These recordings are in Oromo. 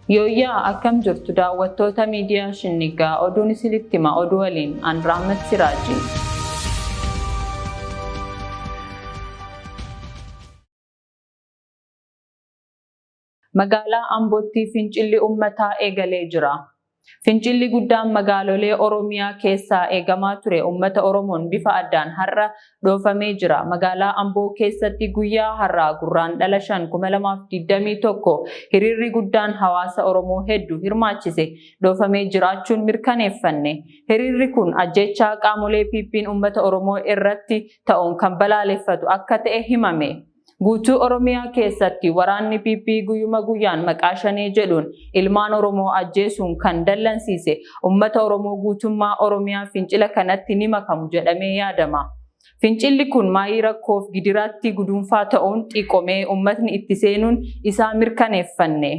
Yooyyaa akkam jirtu daawwattoota miidiyaa Shinniggaa oduun isinitti hima oduu waliin an Rahmat Siraaji. Magaalaa Ambootti fincilli ummataa eegalee jira. Fincilli guddaan magaalolee Oromiyaa keessaa eegamaa ture ummata Oromoon bifa addaan har'a dhoofamee jira. Magaalaa Amboo keessatti guyyaa har'aa Gurraandhala 5, 2021 hiriirri guddaan hawaasa Oromoo heddu hirmaachise dhoofamee jiraachuun mirkaneeffanne. Hiriirri kun ajjeechaa qaamolee PPn ummata Oromoo irratti ta'uun kan balaaleffatu akka ta'e himame. Guutuu Oromiyaa keessatti waraanni PP guyyuma guyyaan maqaa Shanee jedhuun ilmaan Oromoo ajjeesuun kan dallansiise ummata Oromoo guutummaa Oromiyaa fincila kanatti ni makamu jedhamee yaadama. Fincilli kun maayii rakkoof gidiraatti guduunfaa ta'uun xiiqomee ummatni itti seenuun isaa mirkaneeffanne.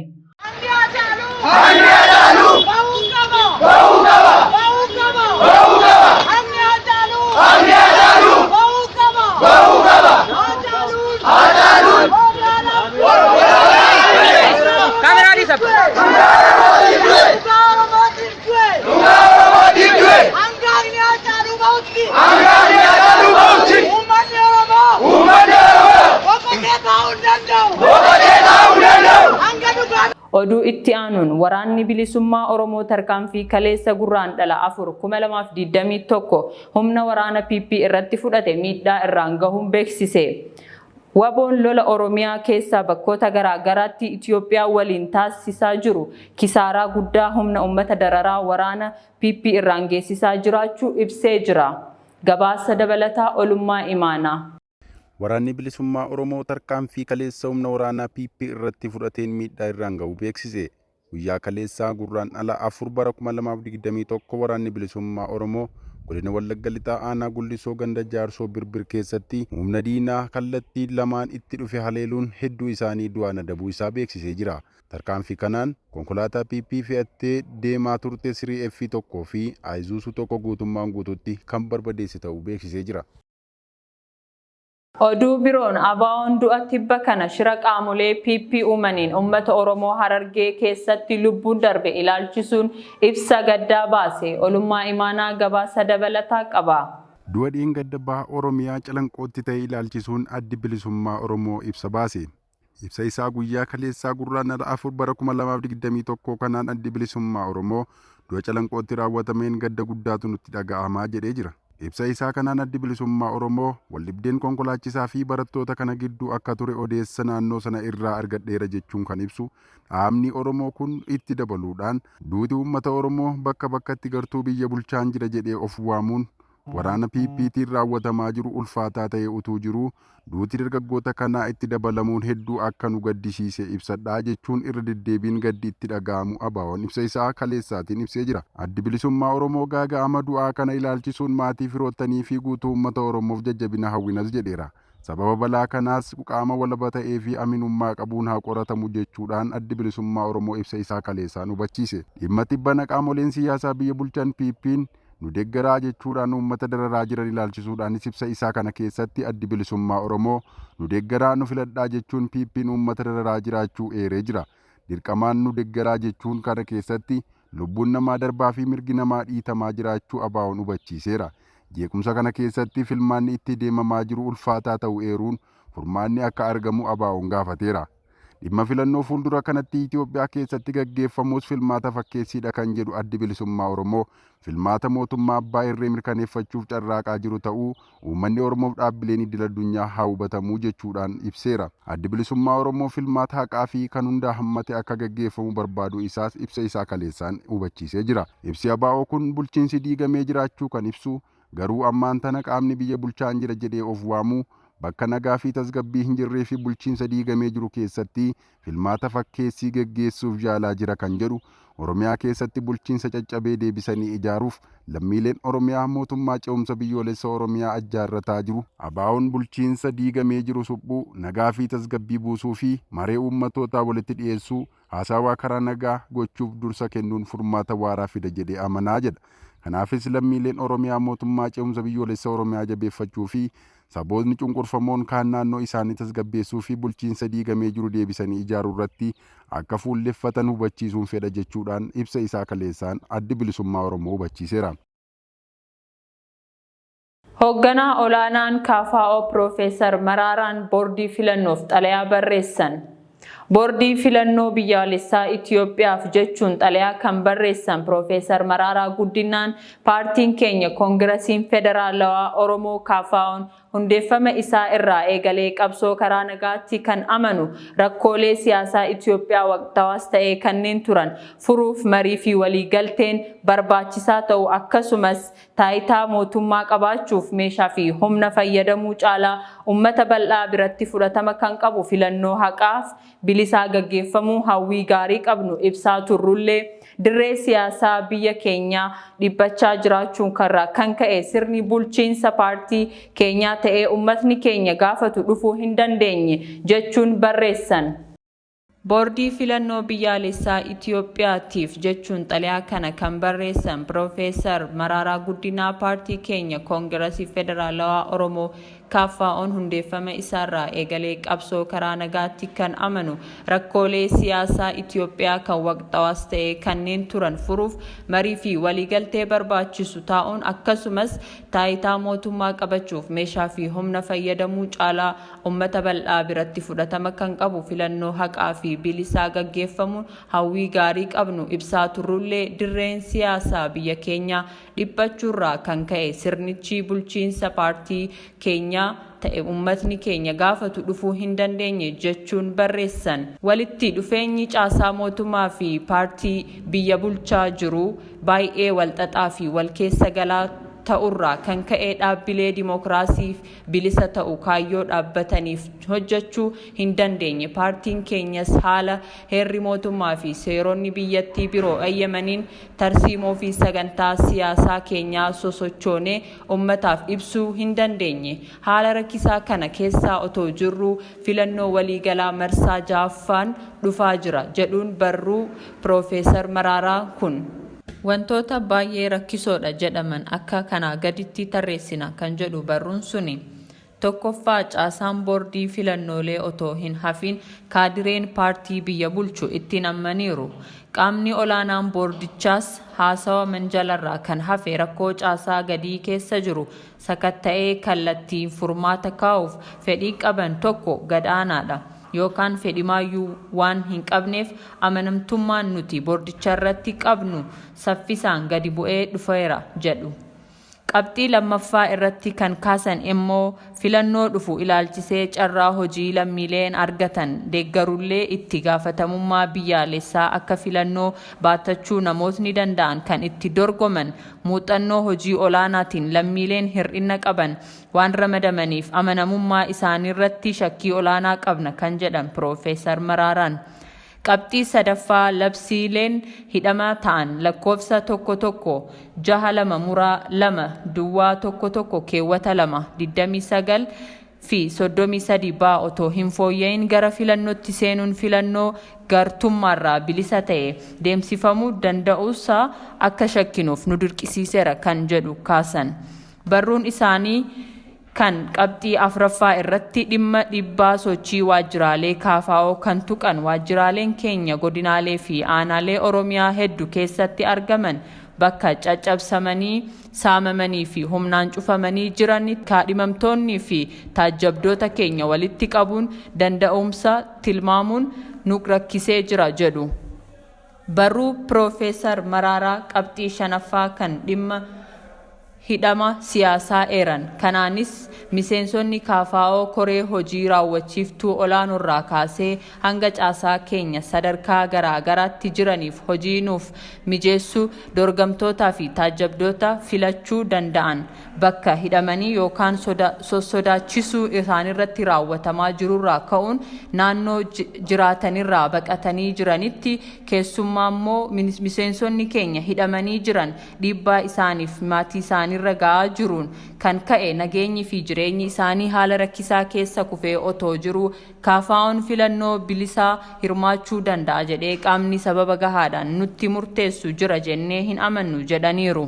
Hangi Haacaaluu! Hangi Haacaaluu! Bahuu qaba! Bahuu qaba! Bahuu qaba! Bahuu qaba! Hangi Haacaaluu! Hangi Haacaaluu! Bahuu qaba! Bahuu qaba! Haacaaluun! Haacaaluun! Kaameraa dhiisa. Dhugaa Oromootiif du'e! Dhugaa Oromootiif du'e! Hangaafni Haacaaluu bahutti! Hangaafni Haacaaluu bahutti! Uummanni Oromoo! Uummanni Oromoo! Boqotee taa'uu hin danda'u! Boqotee taa'uu hin danda'u! Hanga dhugaan Oduu itti aanuun Waraanni Bilisummaa Oromoo tarkaanfii kaleessa Gurraandhala 4, 2021 humna waraana PP irratti fudhate miidhaa irraan gahuun beeksise. Waboon lola Oromiyaa keessaa bakkoota garaa garaatti Itoophiyaa waliin taasisaa jiru kisaaraa guddaa humna ummata dararaa waraana PP irraan geessisaa jiraachuu ibsee jira. Gabaasa dabalataa Olummaa Imaanaa. Waraanni Bilisummaa Oromoo tarkaanfii kaleessa humna waraanaa PP irratti fudhateen miidhaa irraan gahuu beeksise. Guyyaa kaleessaa Gurraandhala 4 bara 2021 Waraanni Bilisummaa Oromoo Godina Wallagga Lixaa Aanaa Gullisoo ganda Jaarsoo Birbir keessatti humna diinaa kallattii lamaan itti dhufe haleeluun hedduu isaanii du'aan adabuu isaa beeksisee jira. Tarkaanfii kanaan konkolaataa PP fe'attee deemaa turte 3F 1 fi Ayizuusuu 1 guutummaan guutuutti kan barbadeesse ta'uu beeksisee jira. Oduu biroon ABOn du'a tibba kana shira qaamolee PP uumaniin uummata Oromoo Harargee keessatti lubbuun darbe ilaalchisuun ibsa gaddaa baase. Olummaa Imaanaa gabaasa dabalataa qaba. Du'a dheengadda Baha Oromiyaa Calanqootti ta'e ilaalchisuun Addi Bilisummaa Oromoo ibsa baase. Ibsa isaa guyyaa kaleessaa Gurraandhala 4 bara 2021 kanaan Addi Bilisummaa Oromoo du'a Calanqootti raawwatameen gadda guddaatu nutti dhaga'ama jedhee jira. Ibsa isaa kanaan Addi Bilisummaa Oromoo waldhibdeen konkolaachisaa fi barattoota kana gidduu akka ture odeessa naannoo sana irraa argadheera jechuun kan ibsu dhaabni Oromoo kun itti dabaluudhaan duuti uummata Oromoo bakka bakkatti gartuu biyya bulchaan jira jedhee of waamuun waraana PPtiin raawwatamaa jiru ulfaataa ta'ee utuu jiruu duuti dargaggoota kanaa itti dabalamuun hedduu akka nu gaddisiise ibsadhaa jechuun irra deddeebiin gaddi itti dhaga'amuu ABOn ibsa isaa kaleessaatiin ibsee jira. Addi Bilisummaa Oromoo gaaga'ama du'aa kana ilaalchisuun maatii firoottanii fi guutuu uummata Oromoof jajjabina hawwinas jedheera. Sababa balaa kanaas qaama walaba ta'ee fi aminummaa qabuun haa qoratamu jechuudhaan Addi Bilisummaa Oromoo ibsa isaa kaleessaan hubachiise. Dhimma tibbana qaamoleen siyaasaa biyya bulchan PPn nu deggeraa jechuudhaan uummata dararaa jiran ilaalchisuudhaanis ibsa isaa kana keessatti Addi Bilisummaa Oromoo nu deggeraa nu filadhaa jechuun PPn uummata dararaa jiraachuu eeree jira. Dirqamaan nu deggeraa jechuun kana keessatti lubbuun namaa darbaa fi mirgi namaa dhiitamaa jiraachuu ABOn hubachiiseera. Jeequmsa kana keessatti filmaanni itti deemamaa jiru ulfaataa ta'u eeruun furmaanni akka argamu ABOn gaafateera. Dhimma filannoo fuuldura kanatti Itoophiyaa keessatti gaggeeffamus filmaata fakkeessiidha kan jedhu Addi Bilisummaa Oromoo, filmaata mootummaa abbaa irree mirkaneeffachuuf carraaqaa jiru ta'uu uummanni Oromoof dhaabbileen idil addunyaa haa hubatamuu jechuudhaan ibseera. Addi Bilisummaa Oromoo filmaata haqaa fi kan hunda hammate akka gaggeeffamu barbaaduu isaas ibsa isaa kaleessaan hubachiisee jira. Ibsi ABO kun bulchiinsi diigamee jiraachuu kan ibsu, Garuu ammaan tana qaamni biyya bulchaan jira jedhee of waamu bakka nagaa fi tasgabbii hin jirree fi bulchiinsa diigamee jiru keessatti filmaata fakkeessii geggeessuuf yaalaa jira kan jedhu Oromiyaa keessatti bulchiinsa caccabee deebisanii ijaaruuf lammiileen Oromiyaa mootummaa ce'umsa biyyoolessa Oromiyaa ajjaarrataa jiru. ABOn bulchiinsa diigamee jiru suphuu, nagaa fi tasgabbii buusuu fi maree uummatootaa walitti dhiyeessuu, haasawaa karaa nagaa gochuuf dursa kennuun furmaata waaraa fida jedhee amanaa jedha. Kanaafis lammiileen Oromiyaa mootummaa ce'umsa biyyoolessa Oromiyaa jabeeffachuu fi Sabootni cunqurfamoon kaan naannoo isaanii tasgabbeessuu fi bulchiinsa diigamee jiru deebisanii ijaaruu irratti akka fuulleffatan hubachiisuun fedha jechuudhaan ibsa isaa kaleessaan Addi Bilisummaa Oromoo hubachiiseera. Hoogganaa olaanaan KFO Piroofeesar Maraaraan boordii filannoof xalayaa barreessan. Boordii Filannoo Biyyaalessaa Itiyoophiyaaf jechuun xalayaa kan barreessan Piroofeesar Maraaraa Guddinaan, paartiin keenya Koongirasiin Federaalawaa Oromoo KFO'n hundeeffama isaa irraa eegalee qabsoo karaa nagaatti kan amanu, rakkoolee siyaasaa Itiyoophiyaa waqtawaas ta'ee kanneen turan furuuf marii fi waliigalteen barbaachisaa ta'u, akkasumas taayitaa mootummaa qabaachuuf meeshaa fi humna fayyadamuu caalaa ummata bal'aa biratti fudhatama kan qabu filannoo haqaaf bilisaa gaggeeffamuu hawwii gaarii qabnu ibsaa turrullee, dirree siyaasaa biyya keenyaa dhiphachaa jiraachuun karraa kan ka'e sirni bulchiinsa paartii keenyaa ta'ee ummatni keenya gaafatu dhufuu hin dandeenye jechuun barreessan. Boordii Filannoo Biyyaalessaa Itiyoophiyaatiif jechuun xalayaa kana kan barreessan Piroofeesar Maraaraa Guddinaa, paartii keenya Koongirasii Federaalawaa Oromoo KFO'n hundeeffama isaarraa eegalee qabsoo karaa nagaatti kan amanu, rakkoolee siyaasaa Itiyoophiyaa kan waqtawaas ta'ee kanneen turan furuuf marii fi waliigaltee barbaachisu taa'uun, akkasumas taayitaa mootummaa qabachuuf meeshaa fi humna fayyadamuu caalaa ummata bal'aa biratti fudhatama kan qabu filannoo haqaa fi bilisaa gaggeeffamuun hawwii gaarii qabnu ibsaa turrullee, dirreen siyaasaa biyya keenyaa dhiphachuurraa kan ka'e sirnichi bulchiinsa paartii keenyaa ta'e ummatni keenya gaafatu dhufuu hin dandeenye jechuun barreessan. Walitti dhufeenyi caasaa mootummaa fi paartii biyya bulchaa jiru baay'ee walxaxaa fi wal keessa galaa ta'urraa kan ka'e dhaabbilee dimookiraasiif bilisa ta'u kaayyoo dhaabbataniif hojjechuu hin dandeenye. Paartiin keenyas haala heerri mootummaa fi seeronni biyyattii biroo eeyyamaniin tarsiimoo fi sagantaa siyaasaa keenyaa sosochoonee ummataaf ibsuu hin dandeenye. Haala rakkisaa kana keessaa otoo jirruu filannoo waliigalaa marsaa ja'affaan dhufaa jira jedhuun barruu Piroofeesar Maraaraa kun. Wantoota baay'ee rakkisoodha jedhaman akka kanaa gaditti tarreessina kan jedhu barruun suni. Tokkoffaa, caasaan boordii filannoolee otoo hin hafin kaadireen paartii biyya bulchu itti nammaniiru. Qaamni olaanaan boordichaas haasawa manjalarraa kan hafe rakkoo caasaa gadii keessa jiru sakatta'ee kallattiin furmaata kaa'uuf fedhii qaban tokko gad-aanaadha. Yookaan fedhimaayyuu waan hin qabneef amanamtummaan nuti boordicharratti qabnu saffisaan gadi bu'ee dhufeera jedhu. Qabxii lammaffaa irratti kan kaasan immoo filannoo dhufu ilaalchisee carraa hojii lammiileen argatan deeggarullee itti gaafatamummaa biyyaalessaa akka filannoo baatachuu namootni danda'an kan itti dorgoman muuxannoo hojii olaanaatiin lammiileen hir'ina qaban waan ramadamaniif amanamummaa isaaniirratti shakkii olaanaa qabna kan jedhan Piroofeesar Maraaraan. Qabxii sadaffaa, labsiileen hidhamaa ta'an lakkoofsa 1 1 6 2 muraa 2 0 1 1 keewwata 2, 29 fi 33 baa otoo hin fooyya'in gara filannootti seenuun filannoo gartummaarraa bilisa ta'e deemsifamuu danda'uusaa akka shakkinuuf nu dirqisiiseera kan jedhu kaasan. Barruun isaanii kan qabxii afraffaa irratti dhimma dhiibbaa sochii waajjiraalee KFO kan tuqan, waajjiraaleen keenya godinaalee fi aanaalee Oromiyaa hedduu keessatti argaman bakka caccabsamanii, saamamanii fi humnaan cufamanii jiran kaadhimamtoonnii fi taajjabdoota keenya walitti qabuun danda'umsa tilmaamuun nu rakkisee jira jedhu. Barruu Piroofeesar Maraaraa qabxii shanaffaa kan dhimma hidhama siyaasaa eeran. Kanaanis miseensonni KFO koree hojii raawwachiiftuu olaanoorraa kaasee hanga caasaa keenya sadarkaa garaa garaatti jiraniif hojii nuuf mijeessuu, dorgomtootaa fi taajjabdoota filachuu danda'an bakka hidhamanii yookaan sossodaachisuu isaanirratti raawwatamaa jirurraa ka'uun naannoo jiraatanirraa baqatanii jiranitti, keessumaa immoo miseensonni keenya hidhamanii jiran dhiibbaa isaaniif maatii isaaniirra ga'aa jiruun kan ka'e nageenyi fi jireenyi isaanii haala rakkisaa keessa kufee otoo jiruu KFO'n filannoo bilisaa hirmaachuu danda'a jedhee qaamni sababa gahaadhaan nutti murteessu jira jennee hin amannu jedhaniiru.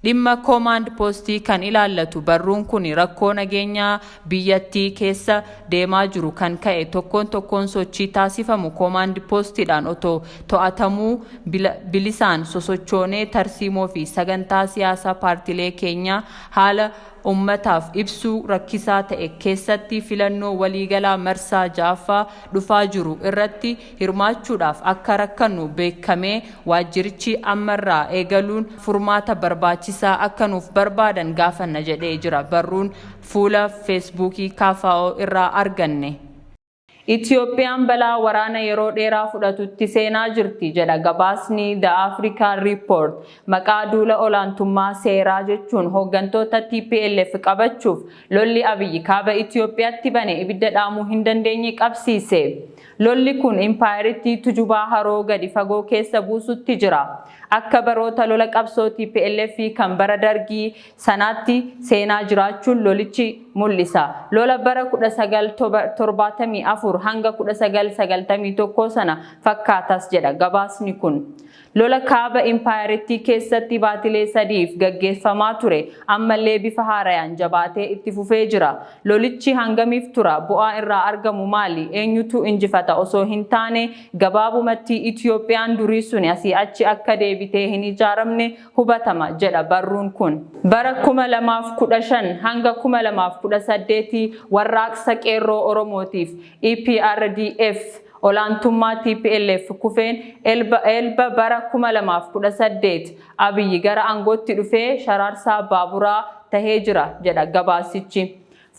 Dhimma koomaand poostii kan ilaallatu barruun kun rakkoo nageenyaa biyyattii keessa deemaa jiru kan ka'e tokkoon tokkoon sochii taasifamu koomaand poostiidhaan otoo to'atamuu bilisaan sosochoonee tarsiimoo fi sagantaa siyaasaa paartilee keenyaa haala ummataaf ibsuu rakkisaa ta'e keessatti filannoo waliigalaa marsaa ja'affaa dhufaa jiru irratti hirmaachuudhaaf akka rakkannu beekamee waajjirichi ammarraa eegaluun furmaata barbaachisaa akka nuuf barbaadan gaafanna jedhee jira barruun fuula Feesbuukii KFO irraa arganne. Itiyoophiyaan balaa waraana yeroo dheeraa fudhatutti seenaa jirti jedha gabaasni The African Report. Maqaa duula olaantummaa seeraa jechuun hooggantoota TPLF qabachuuf lolli Abiyyi kaaba Itiyoophiyaatti bane ibidda dhaamuu hin dandeenye qabsiise. Lolli kun impaayeritti tujubaa haroo gadi fagoo keessa buusutti jira. Akka baroota lola qabsoo TPLF kan bara Dargii sanaatti seenaa jiraachuun lolichi mul'isa. Lola bara 1974 hanga 1991 sana fakkaatas jedha gabaasni kun. Lola kaaba impaayeritti keessatti baatilee sadiif gaggeeffamaa ture ammallee bifa haarayaan jabaatee itti fufee jira. Lolichi hangamiif tura? Bu'aa irraa argamu maali? Eenyutu injifata? Osoo hin taane gabaabumatti Itiyoophiyaan durii suni asii achi akka deebitee hin ijaaramne hubatama jedha barruun kun. Bara 2015 hanga 2018 warraaqsa qeerroo Oromootiif EPRDF olaantummaa TPLF kufeen elba bara 2018 Abiyyi gara aangootti dhufee sharaarsaa baaburaa tahee jira jedha gabaasichi.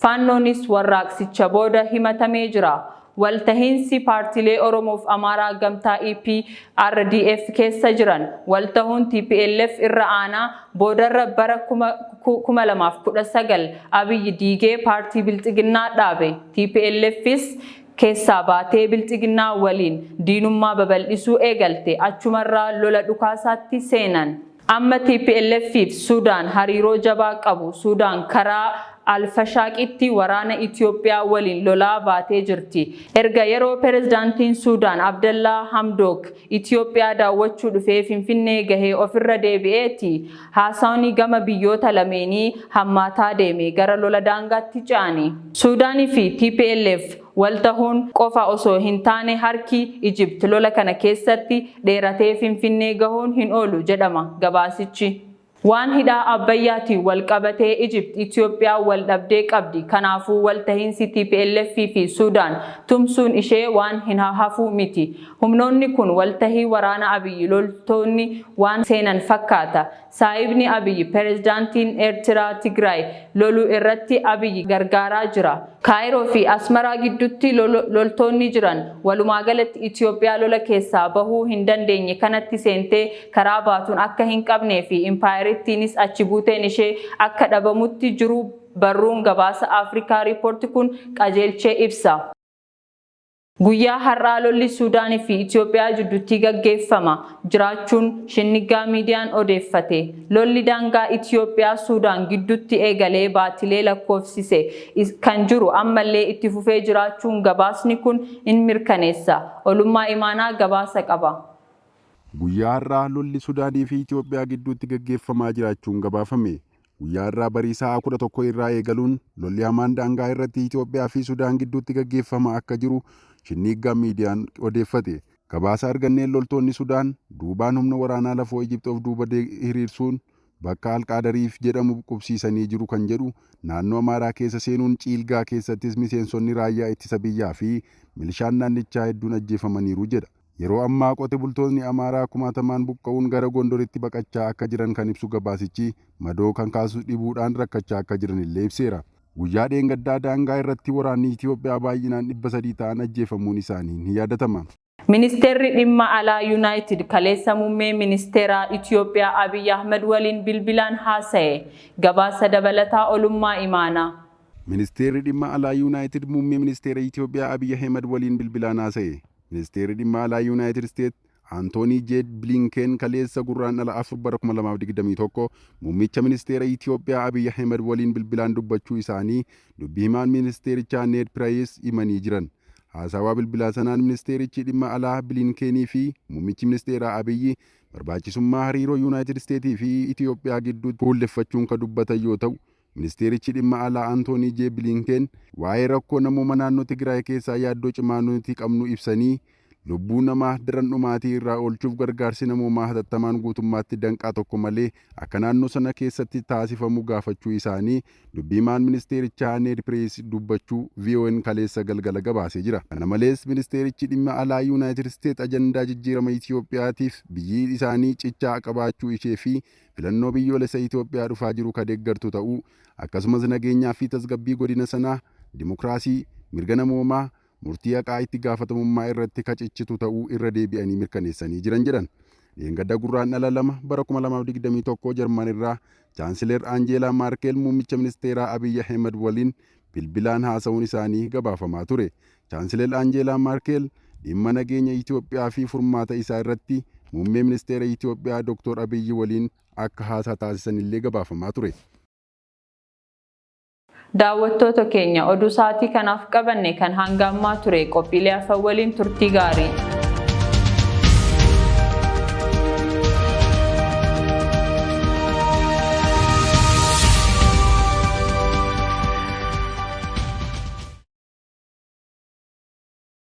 Faannoonis warraaqsicha booda himatamee jira. Waltahiinsi paartilee Oromoof Amaaraa gamtaa EPRDF keessa jiran waltahuun TPLF irra aanaa boodarra bara 2019 Abiyyi diigee paartii Bilxiginnaa dhaabe. TPLFis keessaa baatee Bilxiginnaa waliin diinummaa babal'isuu eegalte, achumarraa lola dhukaasaatti seenan. Amma TPLF fi Sudaan hariiroo jabaa qabu. Sudaan karaa Alfashaaqitti waraana Itiyoophiyaa waliin lolaa baatee jirti. Erga yeroo pirezidaantiin Sudaan Abdallaa Hamdook Itiyoophiyaa daawwachuu dhufee Finfinnee gahee ofirra deebi'eeti. Haasawni gama biyyoota lameenii hammaataa deeme, gara lola daangaatti ce'ani. Suudaanii fi TPLF waltahuun qofa osoo hin taane harki Ijipt lola kana keessatti dheeratee Finfinnee gahuun hin oolu jedhama gabaasichi. Waan hidhaa Abbayyaatiin wal qabatee Ijipt Itiyoophiyaa wal dhabdee qabdi. Kanaafuu waltahiinsi TPLF fi Sudaan tumsuun ishee waan hin hafu miti. Humnoonni kun waltahii waraana Abiyyi loltoonni waan seenan fakkaata. Saayibni Abiyyi pirezidaantiin Eertiraa Tigraay loluu irratti Abiyyi gargaaraa jira. Kaayiroo fi Asmaraa gidduutti loltoonni jiran walumaa galatti Itiyoophiyaa lola keessaa bahuu hin dandeenye kanatti seentee karaa baatuun akka hin qabnee fi impaayerittiinis achi buuteen ishee akka dhabamutti jiru barruun gabaasa Afrikaa Riipoorti kun qajeelchee ibsa. Guyyaa har'aa lolli Suudaanii fi Itiyoophiyaa jidduutti gaggeeffama jiraachuun Shinnigaa miidiyaan odeeffate. Lolli daangaa Itiyoophiyaa Suudaan gidduutti eegalee baatilee lakkoofsise kan jiru ammallee itti fufee jiraachuun gabaasni kun in mirkaneessa. Olummaa Imaanaa gabaasa qaba. Guyyaa har'aa lolli Suudaanii fi Itiyoophiyaa gidduutti gaggeeffamaa jiraachuun gabaafame. Guyyaa har'aa barii sa'a 11 irraa eegaluun lolli hamaan daangaa irratti Itiyoophiyaa fi Sudaan gidduutti gaggeeffamaa akka jiru Shinnigaa miidiyaan odeeffate. Gabaasa arganneen loltoonni Sudaan duubaan humna waraanaa lafoo Ijipt of duuba hiriirsuun bakka Alqaadariif jedhamu qubsiisanii jiru kan jedhu naannoo Amaaraa keessa seenuun Ciilgaa keessattis miseensonni raayyaa ittisa biyyaa fi milishaan naannichaa hedduun ajjeefamaniiru jedha. Yeroo ammaa qote bultoonni Amaaraa kumaatamaan buqqa'uun gara Gondoritti baqachaa akka jiran kan ibsu gabaasichi madoo kan kaasu dhibuudhaan rakkachaa akka jiran illee ibseera. Guyyaa dheengaddaa daangaa irratti waraanni Itiyoophiyaa baay'inaan 300 ta'an ajjeefamuun isaanii ni yaadatama. Ministeerri dhimma alaa Yuunaayitid kaleessa muummee ministeera Itiyoophiyaa Abiy Ahmed waliin bilbilaan haasa'e. Gabaasa dabalataa Olummaa Imaanaa. Ministeerri dhimma alaa Yuunaayitid muummee ministeera Itiyoophiyaa Abiy Ahmed waliin bilbilaan haasa'e. Ministeerri dhimma alaa Yuunaayitid Isteet Antoonii J. Blinken kaleessa gurraandhala 4 bara 2021 muummicha ministeera Itiyoophiyaa Abiy Ahmed waliin bilbilaan dubbachuu isaanii dubbii himaan ministeerichaa Ned Price himanii jiran. Haasawaa bilbilaa sanaan ministeerichi dhimma alaa Bilinkeenii fi muummichi ministeeraa Abiyyi barbaachisummaa hariiroo Yuunaayitid Isteetii fi Itoophiyaa gidduutti fuulleffachuun kan dubbatan yoo ta'u, ministeerichi dhimma alaa Antoonii J. Bilinkeen waa'ee rakkoo namooma naannoo Tigraay keessaa yaaddoo cimaa nuti qabnu ibsanii lubbuu namaa daran dhumaatii irraa oolchuuf gargaarsi namoomaa hatattamaan guutummaatti danqaa tokko malee akka naannoo sana keessatti taasifamu gaafachuu isaanii dubbiimaan ministeerichaa Need Pirees dubbachuu VON kaleessa galgala gabaasee jira. Kana malees ministeerichi dhimma alaa Yuunaayitid Isteet ajandaa jijjiirama Itoophiyaatiif biyyi isaanii cichaa qabaachuu ishee fi filannoo biyyoolessa Itoophiyaa dhufaa jiru ka deeggartu ta'uu, akkasumas nageenyaa fi tasgabbii godina sanaa, dimokiraasii, mirga namoomaa, murtii haqaa itti gaafatamummaa irratti kacichitu ta'uu irra deebi'anii mirkaneessanii jiran jedhan. Dheengadda Gurraandhala 2 bara 2021 Jarman irraa Chaansileer Aanjeelaa Maarkel muummicha ministeeraa Abiyyi Ahimad waliin bilbilaan haasa'uun isaanii gabaafamaa ture. Chaansileer Aanjeelaa Maarkel dhimma nageenya Itoophiyaa fi furmaata isaa irratti muummee ministeera Itoophiyaa Dr. Abiyyi waliin akka haasaa taasisan illee gabaafamaa ture. Daawwattoota keenya, oduu sa'aatii kanaaf qabanne kan hanga ammaa ture. Qophiilee hafan waliin turtii gaarii.